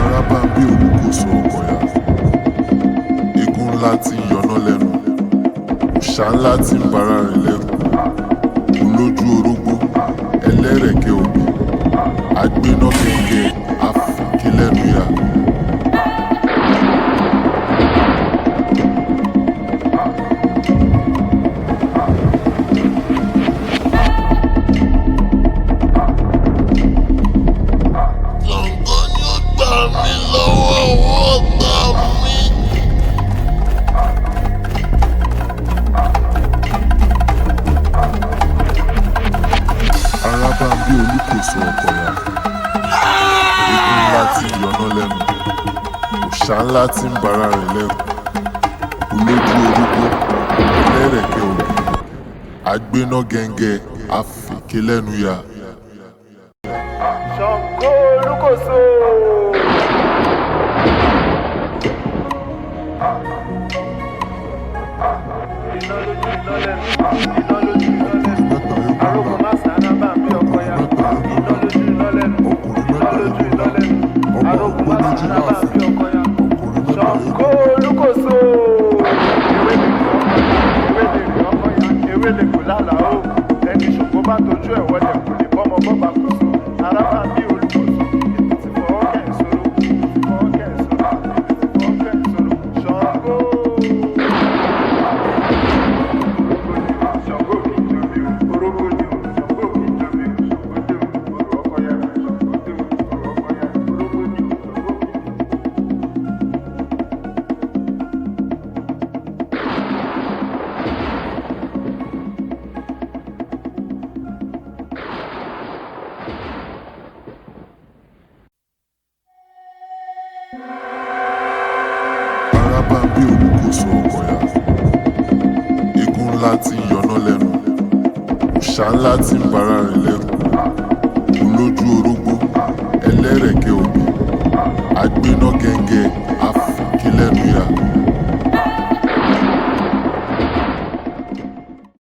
Arábàmbí Olúkòso Ọkọ̀yà, eégún ńlá tí ń yọná lẹ́nu, òòṣà ńlá tí ń bara rẹ̀ lẹ́rù, olójú orógbó, ẹlẹ́rẹ̀kẹ́ obì, agbéná gẹngẹ, afèké lẹ́nu ya. Ṣàngó ni ó gbà mí lọ́wọ́ àwọn ọ̀tá mi. Arábàmbí Olúkòso Ọkọ̀yà, eégún ńlá tí ń yọná lẹ́nu, òòṣà ńlá tí ń bara rẹ̀ lẹ́rù, olójú orógbó, ẹlẹ́rẹ̀kẹ́ obì, agbéná gẹngẹ, afèké lẹ́nu ya. Ṣàngó Olúkòso. Iná lójú iná lẹ́nu, iná lójú iná lẹ́nu. Arógun má sá Arábàmbí Ọkọ̀yà. Iná lójú iná lẹ́nu, iná lójú iná lẹ́nu. Arógun má sá Arábàmbí Ọkọ̀yà. Ṣàngó Olúkòso. Ewé lè kó ọkọ̀yà, ewé lè rí ọkọ̀yà, ewé lè kó lálàá o. Ẹni ṣògo bá tojú ẹ̀ wọlé kò lè bọ́mọ bọ́ba kòso. Arábàmbí Olúkòso, èmi ti fọwọ́ kẹ̀ ń sọ̀rọ̀, èmi ti fọwọ́ kẹ̀ ń sọ̀rọ̀, èmi ti fọwọ́ kẹ̀ ń sọ̀rọ̀. Ṣàngó. Ṣàngó kì í jobi o, orógbó ni o, Ṣàngó kì í jobi o, Ṣàngó dé o, orò ọkọ̀yà, Ṣàngó dé o, orò ọkọ̀yà, orógbó ni o, Ṣàngó kì í jobi. Arábàmbí Olúkòso Ọkọ̀yà, eégún ńlá tí ń yọná lẹ́nu, òòṣà ńlá tí ń bara rẹ̀ lẹ́rù, olójú orógbó, ẹlẹ́rẹ̀kẹ́ obì,